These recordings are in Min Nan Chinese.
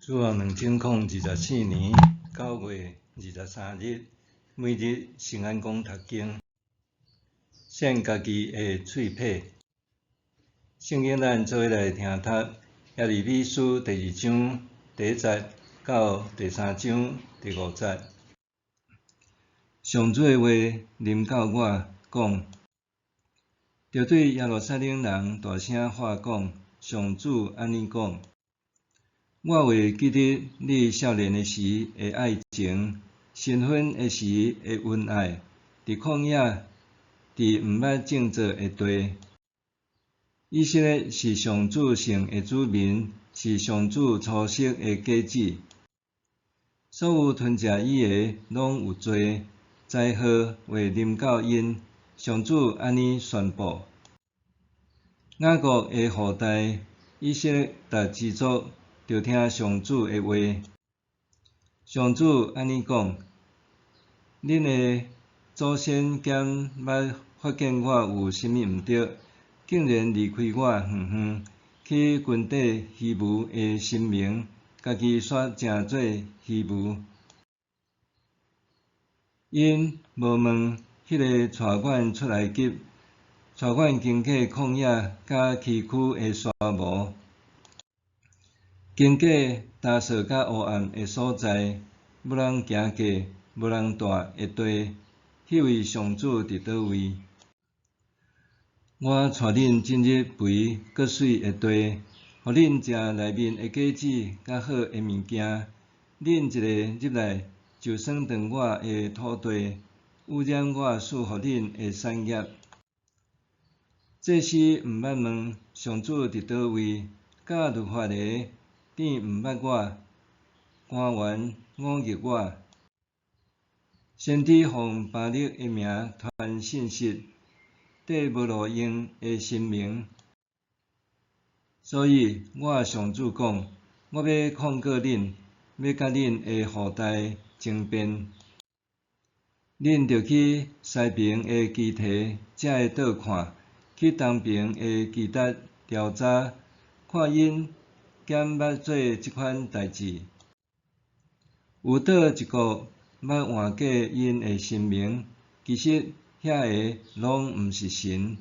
主後2024年9月23日，每日聖安公讀經，獻家己的喙皮。聖經咱做伙來聽讀耶利米書第二章第一節到第三章第五節。上主的話臨到我，講：著對耶路撒冷人大聲喊講，上主按呢講：我會記得你少年的時的愛情，新婚的時的恩愛，佇曠野，佇毋捌種作的地。以色列是上主聖的子民，是上主初熟的果子。所有吞食伊的攏有罪，災禍會臨到𪜶。上主按呢宣布。雅各的後代，以色列之族，著聽上主的話。上主按呢講：恁的祖先敢捌發現我有啥物毋對，竟然離開我遠遠，去跟綴虛無的神明，家己煞成做虛無。𪜶無問彼个帶阮出埃及、帶阮經過曠野佮崎嶇的沙漠，經過焦燥佮烏暗的所在，無人行過、無人蹛的地，彼位上主佇佗位？我帶恁進入肥閣媠的地，予恁食內面的果子佮好的物件。恁一个入來，就損斷我的土地，污染我賜予恁的產業。祭司毋捌問上主佇佗位？教律法的殿毋捌我，官員忤逆我。先知奉巴力的名傳信息，綴無路用的神明。所以我上主講：我欲控告恁，欲佮恁的後代爭辯。恁著去西爿的基提遮的倒看，去東爿的基達調查，看𪜶敢捌做這款代誌。有佗一國捌換過𪜶的神明？其實遐个攏毋是神。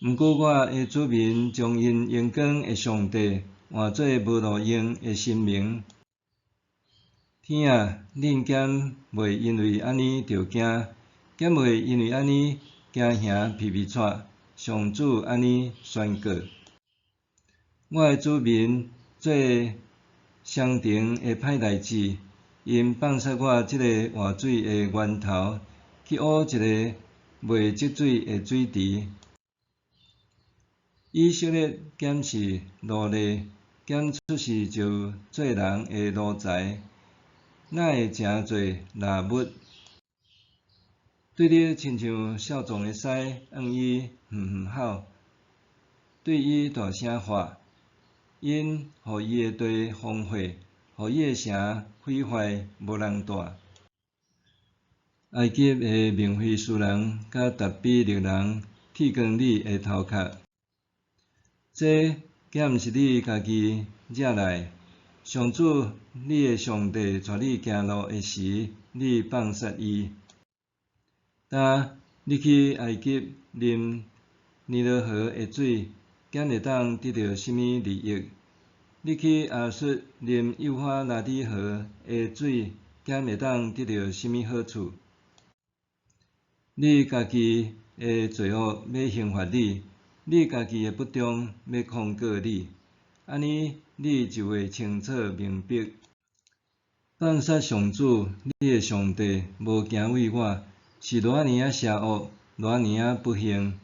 毋過我的子民將𪜶榮光的上帝換做無路用的神明。天啊，恁敢袂因為按呢著驚？敢袂因為按呢驚嚇皮皮掣？上主按呢宣告。我的子民做雙重的歹代誌，𪜶放殺我這个活水的源頭，去挖一个袂積水的水池。以色列敢是奴隸，敢出世就做人的奴才？哪會成做獵物？對你親像少壯的獅，向伊哼哼吼，對伊大聲喊，𪜶予伊的地荒廢，予伊的城毀壞，無人蹛。埃及的孟菲斯人佮達比勒人剃光你的頭殼，這敢毋是你家己惹來？上主你的上帝帶你行路的時，你放殺伊。今你去埃及啉尼羅河的水，敢會當得著啥物利益？你去亞述啉幼發拉底河的水，敢會當得著啥物好處？你家己的罪惡欲刑罰你，你家己的不忠欲控告你，按呢你就會清楚明白。放殺上主你的上帝，無敬畏我，是偌爾仔邪惡，偌爾仔不幸。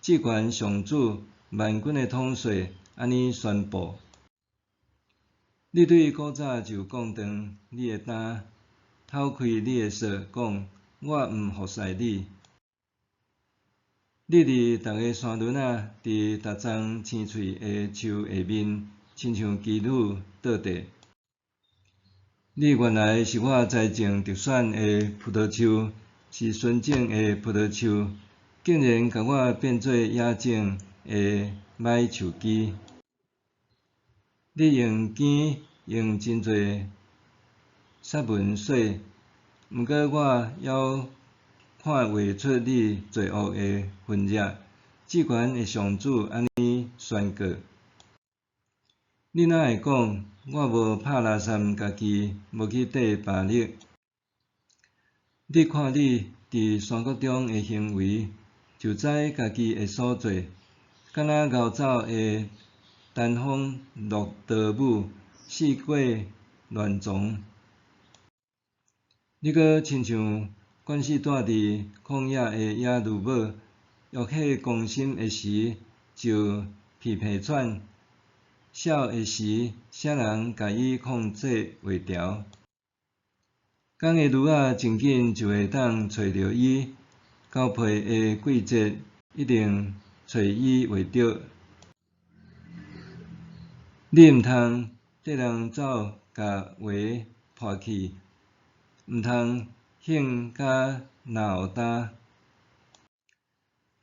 至懸上主萬軍的統帥按呢宣布：你對古早就割斷你的擔，透開你的索，講我毋服侍你。你佇逐个山崙仔，佇逐叢青翠的樹下面，親像妓女倒地。你原來是我栽種特選的葡萄樹，是純正的葡萄樹，竟然共我變做野種的䆀樹枝。你用弓用真濟雪文洗，毋過我猶看袂出你罪惡的痕跡。至懸的上主按呢宣告：你哪會講，我無拍垃圾家己，無去綴巴力？你看你佇山谷中的行為，就知家己的所做，敢若敖走的丹風落刀舞，四界亂傱。你閣親像慣勢蹛佇曠野的野驢母，欲火攻心的時就鼻鼻喘，痟的時，啥人共伊控制袂牢？公的驢仔真緊就會當揣著伊，交配的季節一定揣伊袂著。你毋通綴人走共話破去，毋通興佮嚨烏焦。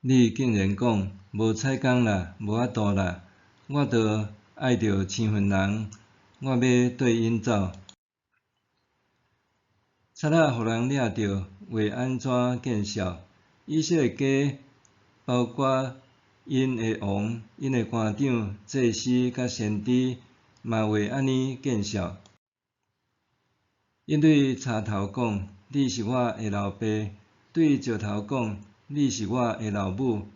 你竟然講，無彩工啦，無法度啦，我著愛著生份人，我欲綴𪜶走。賊仔予人掠著，會按怎見笑？以色列家包括𪜶的王、𪜶的官長、祭司佮先知，嘛會按呢見笑。𪜶對柴頭講：你是我的老爸；對石頭講：你是我的老母。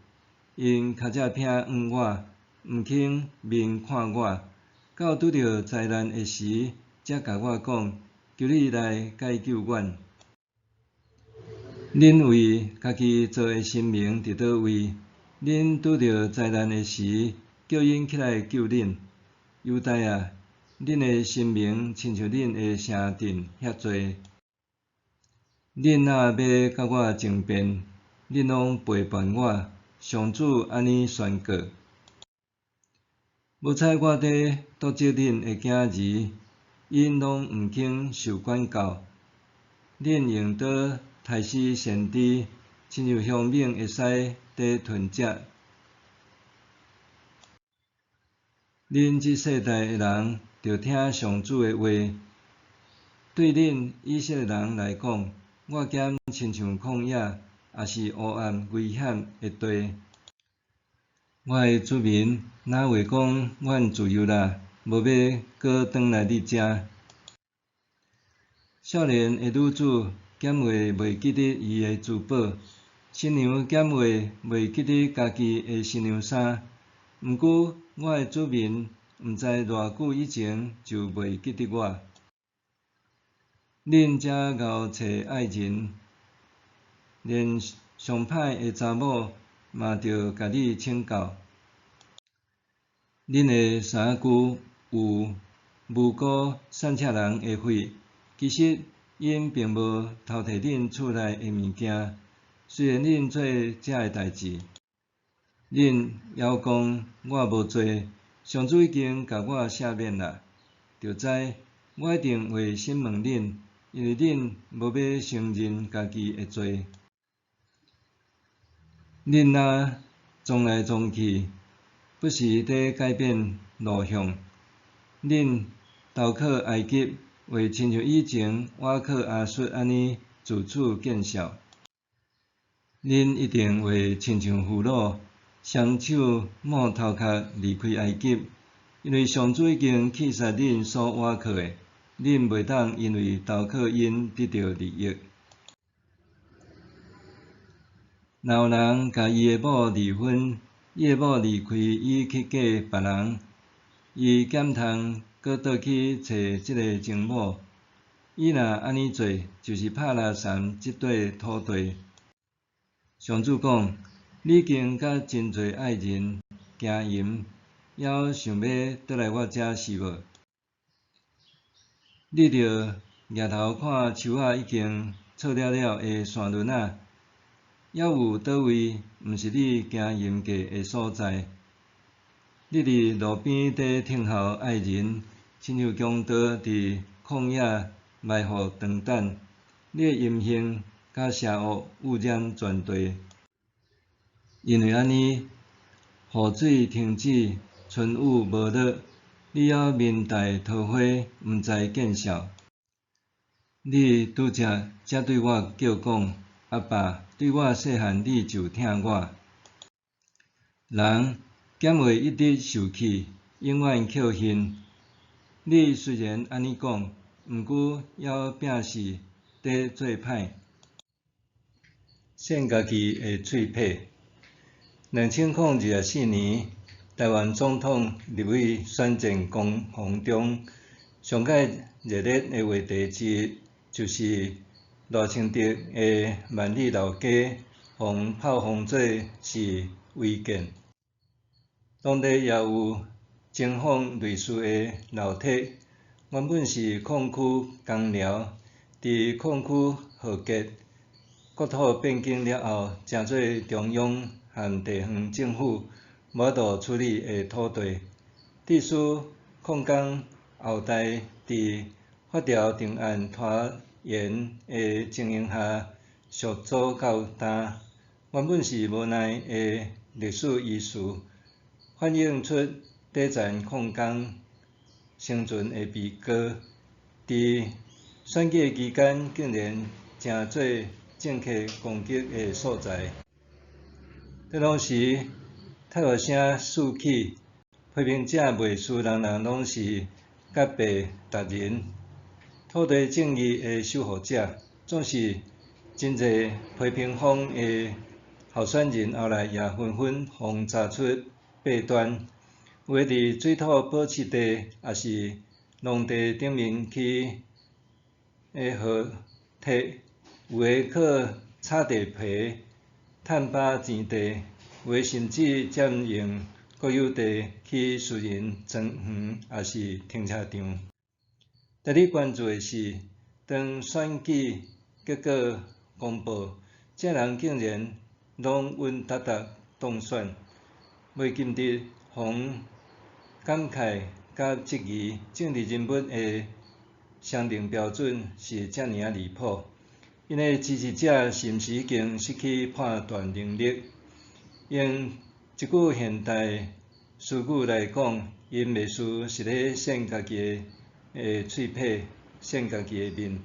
𪜶跤脊骿向我，毋肯面看我。到拄著災難的時，才共我講：求你來解救阮。恁為家己造的神明佇佗位？恁拄著災難的時，叫𪜶起來救恁。猶大啊，恁的神明親像恁的城鎮遐濟。恁若欲佮我爭辯，恁攏背叛我。上主按呢宣告。無彩我佇督責恁的囝兒，𪜶攏毋肯受管教。恁用刀刣死先知，親像凶猛的獅佇吞食。恁這世代的人，著聽上主的話。對恁以色列人來講，我敢親像曠野，抑是烏暗危險的地。我的子民哪會講阮自由啦，無欲閣轉來你遮？少年的女子敢會袂記得伊的珠寶，新娘敢會袂記得家己的新娘衫？毋過我的子民毋知偌久以前就袂記得我。恁遮𠢕揣愛人，連上歹的查某嘛著共你請教。恁的衫具有無辜散赤人的血，其實𪜶並無偷提恁厝內的物件，雖然恁做這个代誌。恁猶講我無罪，上主已經共我赦免啦。著知我一定會審問恁，因為恁無欲承認家己的罪。恁若撞來撞去，不時佇改變路向。恁投靠埃及，會親像以前倚靠亞述按呢自取見笑。恁一定會親像俘虜，雙手摸頭殼離開埃及，因為上主已經棄殺恁所倚靠的，恁袂當因為投靠𪜶得著利益。若有人共伊的某離婚，伊的某離開伊去嫁別人，伊敢通閣倒去揣這个前某？伊若按呢做，就是拍垃圾這塊土地。上主講：你已經佮真濟愛人行淫，猶想欲倒來我遮是無？你著舉頭看樹仔已經錯了了的山崙仔，猶有佗位毋是你行淫過的所在？你佇路邊佇等候愛人，親像強盜佇曠野埋伏長等。你的淫行佮邪惡污染全地。因為按呢，雨水停止，春雨無落，你猶面帶桃花，毋知見笑。你拄才才對我叫講：阿爸，對我細漢你就疼我。人敢會一直受氣，永遠扣恨？你雖然按呢講，毋過猶摒是佇做歹。獻家己的喙䫌。2024年台灣總統立委選戰攻防中，上蓋熱烈的話題之一，就是賴清德的萬里老街，予炮轟做是違建。當地也有偵訪類似的老鐵，原本是礦區工寮，佇礦區耗竭、國土變更了後，成做中央和地方政府無法度處理的土地，致使礦工後代佇法條定案拖延的情形下，續租到今。原本是無奈的歷史遺事，反映出底層礦工生存的悲歌。佇選舉期間，竟然成做政客攻擊的素材。彼當時，太和聲四起，批評者袂輸人人攏是甲白達人、土地正義的守護者，總是真濟批評方的候選人後來也紛紛予查出弊端，有的佇水土保持地，抑是農地頂面起的河堤，有的靠炒地皮趁飽錢地，有的甚至佔用國有地起私人莊園，抑是停車場。值得關注的是，當選舉結果公布，這人竟然攏穩當當當選，袂禁得予感慨佮質疑政治人物的雙重標準是遮爾仔離譜。𪜶的支持者是毋是已經失去判斷能力？用一句現代詞語來講，𪜶袂輸是咧獻家己的喙䫌，獻家己的面。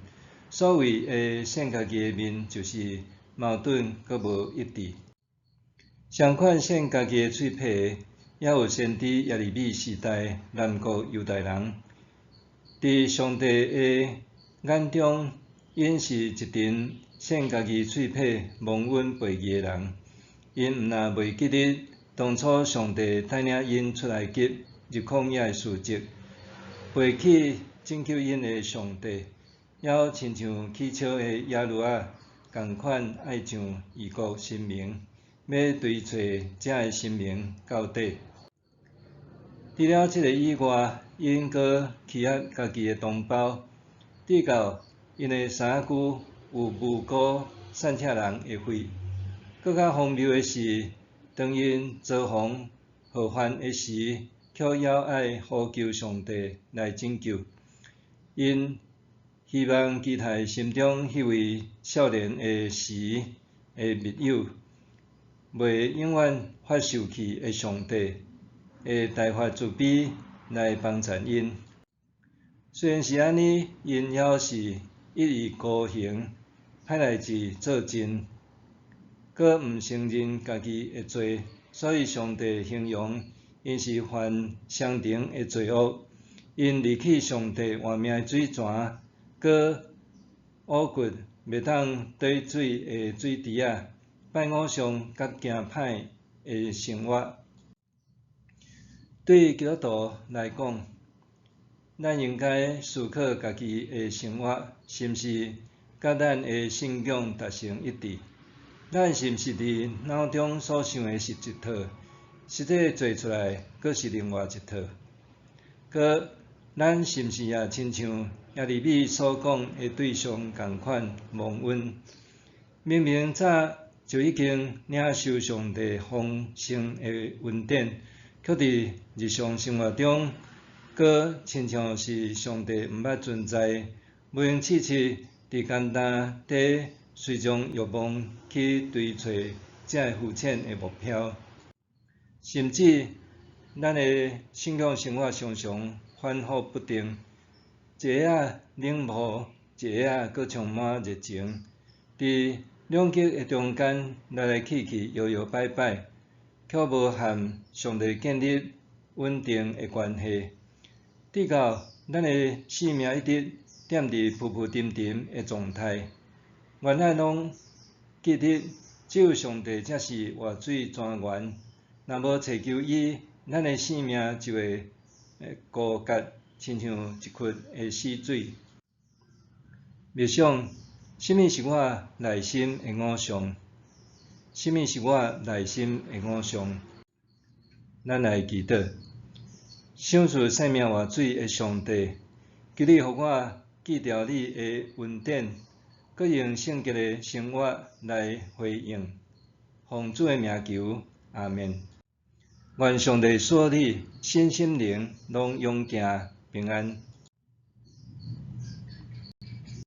所謂的獻家己的面，就是矛盾閣無一致。相款獻家己的喙䫌，也有先知耶利米時代南國猶大人，佇上帝的眼中，𪜶是一群獻家己喙䫌、忘恩背義的人。𪜶毋但袂記得當初上帝帶領𪜶出埃及入曠野的事蹟，背棄拯救𪜶的上帝，猶親像起笑的野驢仔仝款愛上異國神明，欲追揣遮的神明到底。除了這个以外，𪜶閣欺壓家己的同胞，直到𪜶的衫褲有無辜散赤人的血。閣較荒謬的是，當𪜶遭逢禍患的時，卻猶愛呼求上帝來拯救。𪜶希望期待心中彼位少年的時的密友，袂永遠發受氣的上帝，會大發慈悲來幫贊𪜶。雖然是按呢，𪜶猶是一意孤行，歹代誌做盡，閣毋承認家己的罪，所以上帝形容𪜶是犯雙重的罪惡。𪜶離棄上帝活命的水泉，閣挖掘袂當兌水的水池仔，拜偶像佮行歹的生活。對基督徒來講，咱應該思考家己的生活是毋是佮咱的信仰達成一致？咱是毋是佇腦中所想的是一套，實際做出來閣是另外一套？閣咱是毋是也親像耶利米所講的對象仝款忘恩？明明早就已經領受上帝豐盛的恩典，卻佇日常生活中，閣親像是上帝毋捌存在，無閒刺刺佇簡單佇隨從欲望去追揣這膚淺的目標，甚至咱的信仰生活常常反覆不定，一下仔冷漠，一下仔閣充滿熱情，佇兩極的中間來來去去，搖搖擺擺，卻無和上帝建立穩定的關係，直到咱的生命一直踮佇浮浮沉沉的狀態。願咱攏記得，只有上帝才是活水泉源，若無尋求伊，咱的生命就會枯竭，親像一窟的死水。默想，啥物是我內心的偶像？啥物是我內心的偶像？咱來祈禱，賞賜生命活水的上帝，求你予我記牢你的恩典，閣用聖潔的生活來回應。奉主的名求，阿們。願上帝賜你身心靈攏勇健平安。